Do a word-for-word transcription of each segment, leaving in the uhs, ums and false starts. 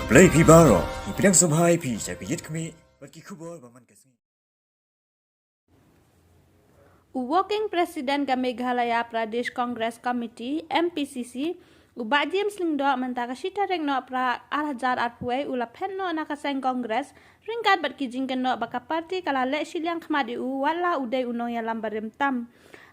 Blei phi baroh, ngi pdiang sngewbha ïa phi sha ka Ïit Khmih bad ki khubor ba man ka sngi. U Working President ka Meghalaya Pradesh Congress Committee, M P C C, u Bah James Lyngdoh, mynta ka shi tarik Nohprah ar hajar arphew wei u la phet noh na ka seng Congress ryngkat bad ki jingkynnoh ba ka party ka la leh shiliang khmat ïa u wat la u dei u nongïalam barim tam.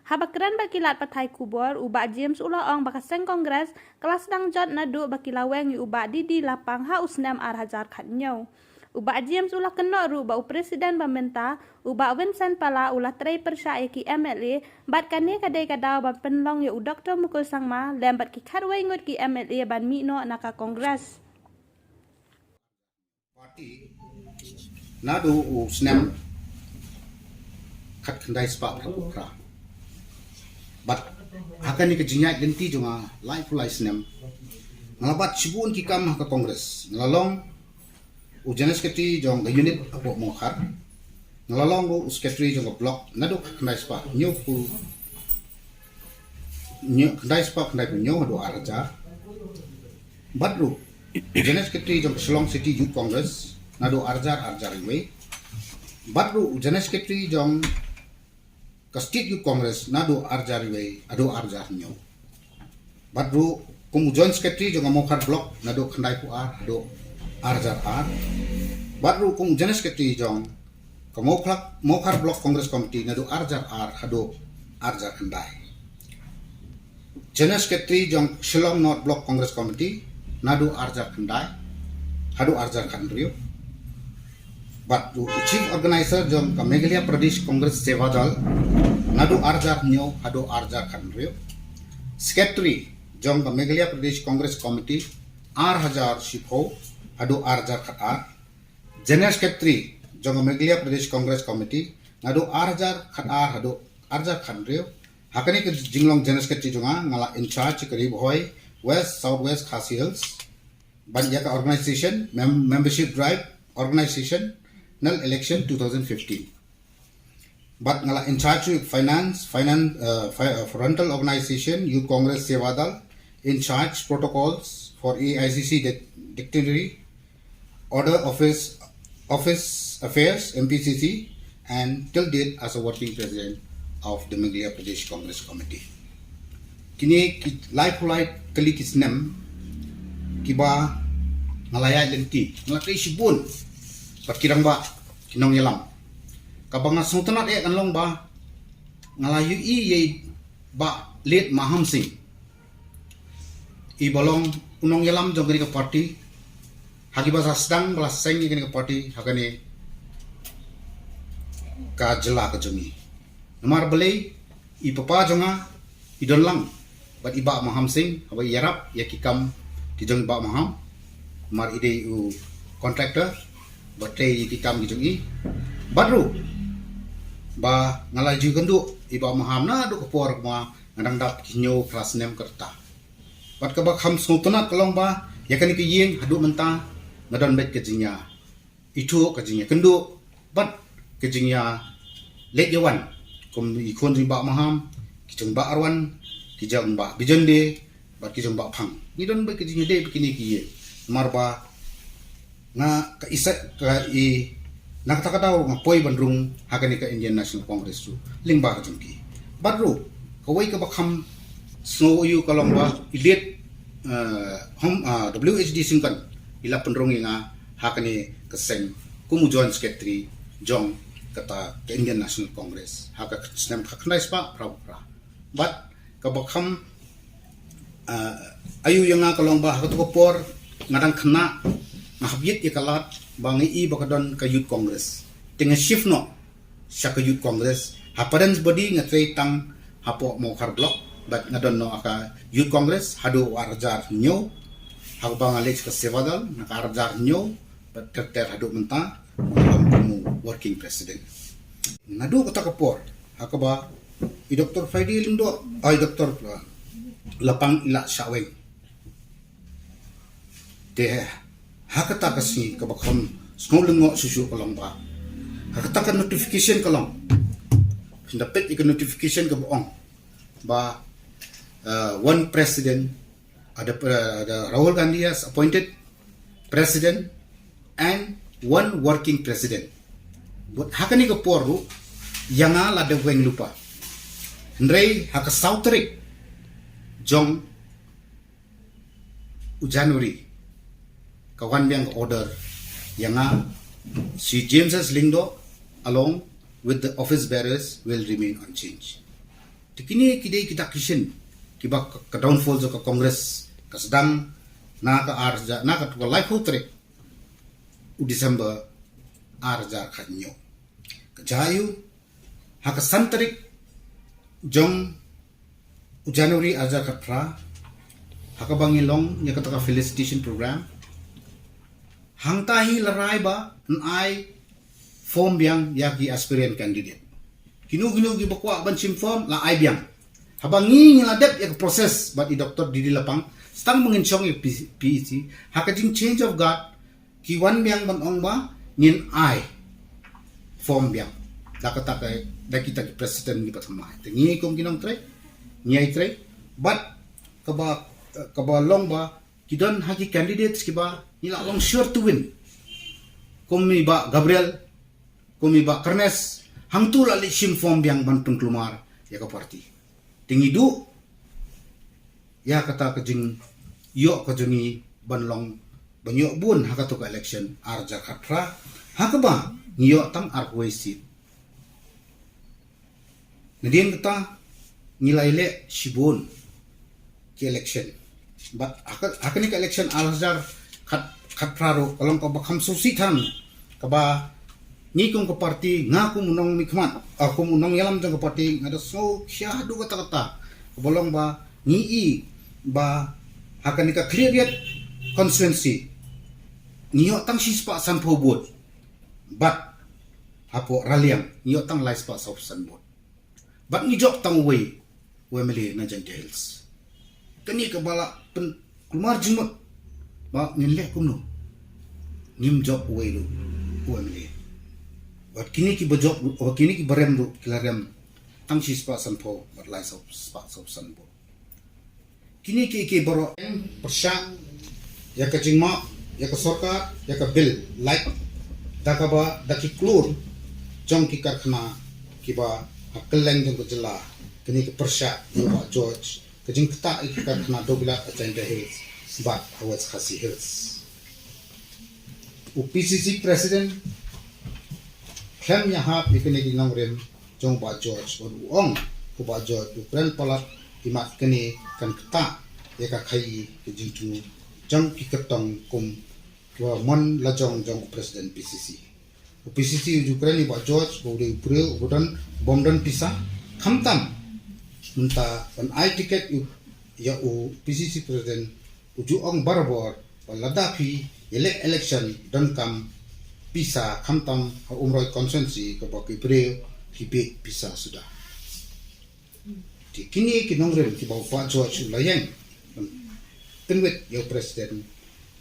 Haba kren bad ki lad pathai khubor, u Bah James u la ong ba ka seng Congress ka la sdang jot naduh ba ki la weng ïa u Bah D D Lapang ha u snem ar hajar khathynñiew. U Bah James u la kynnoh ruh ba u President ba mynta, u Bah Vincent Pala, u la trei pyrshah ïa ki M L A bad kane ka dei ka daw ban pynlong ïa u Doctor Mukul Sangma lem bad ki khatwei ngut ki M L A ban mih noh na ka Congress. Party naduh u snem khatkhyndai spah phra. Bad ha kane ka jingïaid lynti jong nga laiphew lai snem, nga la bat shibun ki kam ha ka Congress. Nga la long u General Secretary jong ka unit hapoh Mawkhar. Nga la long ruh u Secretary jong ka block naduh khatkhyndai spah hynñiewphew, hynñiew, khyndai spah khyndaiphew hynñiew haduh ar hajar. Bad ruh u General Secretary jong ka Shillong City Youth Congress naduh ar hajar, ar hajar wei. Bad ruh u General Secretary jong ka State Youth Congress naduh ar hajar wei haduh ar hajar hynñiew. Bad ruh kum u Joint Secretary jong ka Mawkhar Block naduh khyndaiphew ar haduh ar hajar ar. Bad ruh kum u General Secretary jong ka Mawkhar, Mawkhar Block Congress Committee naduh ar hajar ar haduh ar hajar khyndai. General Secretary jong Shillong North Block Congress Committee naduh ar hajar khyndai haduh ar hajar khathynriew. Bad ruh u Chief Organizer jong ka Meghalaya Pradesh Congress Sevadal naduh ar hajar hynñiew haduh ar hajar khathynriew. Secretary jong ka Meghalaya Pradesh Congress Committee ar hajar shiphew haduh ar hajar khatar. General Secretary jong ka Meghalaya Pradesh Congress Committee naduh ar hajar khatar haduh ar hajar khathynriew. Ha kane ka jinglong General Secretary jong nga, nga la in charge ka Ri Bhoi West, South West Khasi Hills ban ïa ka organization, mem-, membership drive, organization, nal election two thousand fifteen. Bad nga la in charge with finance, finance, uh, fi-, uh, frontal organization, Youth Congress Sevadal, in charge protocols for A I C C dic-, dignitary, order office, office affairs, M P C C, and till date as a working president of the Meghalaya Pradesh Congress Committee. Kine ki laiphew lai tylli ki snem kiba nga la ïaid lynti, nga la trei shibun bad ki rangbah, ki nongïalam. Kaba nga sngewtynnat eh kan long ba nga la ïohi ïa i Bah Late Maham Singh, iba long u nongïalam jong kane ka party, ha kiba sa sdang ba la seng ïa kane ka party ha kane ka jylla ka jong ngi. Namar balei, i papa jong nga i don lang bad i Bah Maham Singh haba i ïarap ïa ki kam ki jong i Bah Maham. Namar i dei u contractor ba trei ïa ki kam ki jong i. Bad ruh ba nga la ju ïakynduh i Bah Maham naduh ka por ba nga dang dap ki hynñiew phra snem ka rta. Bad kaba kham sngewtynnat ka long ba ïa kane ka ïing haduh mynta nga don beit ka jingïa ithuh, ka jingïakynduh bad ka jingïaleit ïawan kum i khun jong i Bah Maham, ki jong i Bah Arwan, ki jong i Bah Bijonde bad ki jong i Bah Phang. Ngi don beit ka jingïadei bad kine ki ïing. Namar ba nga ka isa ka i na kata ka daw nga poi ban rung ha kane ka Indian National Congress ruh lyngba ka jong ki. Bad ruh kawei kaba kham sngew aïu ka long ba i late, eh, Home, ah, W H D Syngkon i la pynrung ïa nga ha kane ka seng kum u Joint Secretary jong kata ka Indian National Congress ha ka snem khatkhyndai spah phra phra. Bad kaba kham, ah, aïu ïa nga ka long ba ha kato ka por nga dang khynnah, nga hap ïit ïa ka lad ba nga i ba ka don ka Youth Congress. Te nga shift noh sha ka Youth Congress. Ha Pardon's Body nga trei tang hapoh Mawkhar Block bad nga don noh ha ka Youth Congress haduh ar hajar hynñiew. Haba nga leit sha ka Sevadal na ka ar hajar hynñiew bad ter ter haduh mynta nga long kum u working president. Naduh kata ka por ha kaba i Doctor Friday Lyngdoh, ah, i Doctor, ah, Lapang i la shah weng. Te ha kata ka sngi kaba kham sngew lyngngoh shuh shuh ka long ba ha kata ka notification ka long, phin da peit ïa ka notification kaba ong ba, uh, one president, uh, the, uh, the Rahul Gandhi has appointed president and one working president. Bad ha kane ka por ruh, ïa nga la dep weng lypa. Hynrei ha ka saw tarik jong u January, ka wan biang ka order ïa nga, Sir James S Lyngdoh along with the office bearers will remain unchanged. Te kine ki dei kita ki shin kiba ka, ka downfall jong ka Congress ka sdang na ka ar hajar, na ka laiphew tarik u December ar hajar khathynñiew. Ka jia ïa u ha ka san tarik jong u January ar hajar khatphra, ha kaba ngi long ïa kata ka felicitation program. Hangta hi la rai ba yn ai form biang ïa ki aspirant candidate. Kino kino kiba kwah ban shim form la ai biang. Haba ngi, ngi la dep ïa ka process bad i Doctor D D Lapang, sa tang ba ngin shong ïa P-, P E C, ha ka jing change of guard, ki wan biang ban ong ba ngin ai form biang. Da kata ka, da kita ki president kiba thymmai. Te ngi kum ki nongtrei, ngi ai trei. Bad kaba, kaba long ba ki don ha ki candidates kiba ngi la long sure to win. Kum i Bah Gabriel, kum i Bah Carnes, hangtu la leit shim form biang ban pynkulmar ïa ka party. Te ngi duh ïa kata ka jingïoh ka jong ngi ban long, ban ïoh bun ha katu ka election ar hajar khatphra, ha kaba ngi ïoh tang arphew wei seat. Nadien kata ngi la ïaleh shibun ki election. Bad ha ka, ha kane ka election ar hajar khat, khatphra ruh ka long kaba kham sngewsih than, kaba ngi kum ka party, nga kum u nongmihkhmat, ah, kum u nongïalam jong ka party, nga da sngew khia haduh katta katta. Kaba long ba ngi i ba ha kane ka Khliehriat constituency ngi ïoh tang shispah sanphew vote. Bad hapoh Raliang ngi ïoh tang laispah sawphew san vote. Bad ngi jop tang uwei u M L A na Jaintia Hills. Kane kaba la pynkulmar jingmut ba ngin leh kumno. Ngim jop uwei ruh u M L A. Bad kine kiba jop, bad kine kiba rem ruh ki la rem tang shispah sanphew bad laispah sawphew san vote. Kine kiei kiei baroh pyrshah ïa ka jingmap ïa ka sorkar, ïa ka bill, lait da kaba, da ki klur jong ki karkhana kiba ha kylleng jong ka jylla. Kine ki pyrshah ïa u Bah George, ka jingktah ïa ki karkhana dewbilat ha Jaintia Hills bad ha West Khasi Hills. U P C C president khlem ïahap ïa kine ki nongrim jong u Bah George, bad u ong u Bah George u kren palat, imat kane kan ktah ïa ka khaii ka jingthmu jong ki kyrtong kum kiba mon lajong jong u president P C C. U P C C u ju kren ïa u Bah George ba u dei u briew uba don, bym don pisa, khamtam mynta ban ai ticket ïa u P C C president u ju ong barabor ba lada phi ïaleh election donkam pisa, khamtam ha Umroi constituency kaba ki briew ki bit pisa suda. Te kine ki nongrim kiba u Bah George u la ïeng pynwit ïa u president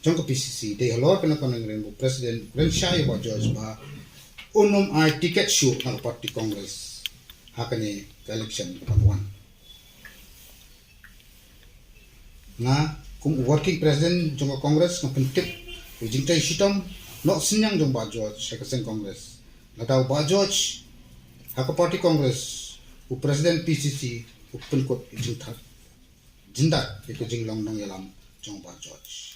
jong ka P C C, dei halor kane ka nongrim u president u kren shai ïa u Bah George ba un ym ai ticket shuh na ka party Congress ha kane ka election kaban wan. Nga kum u working president jong ka Congress nga pyntip ïa u jingtrei shitom noh synñiang jong u Bah George ha ka seng Congress. Lada u Bah George ha ka party Congress, u president P C C u pynkut ïa ka jingthad jyndat ïa ka jinglong nongïalam jong u Bah George.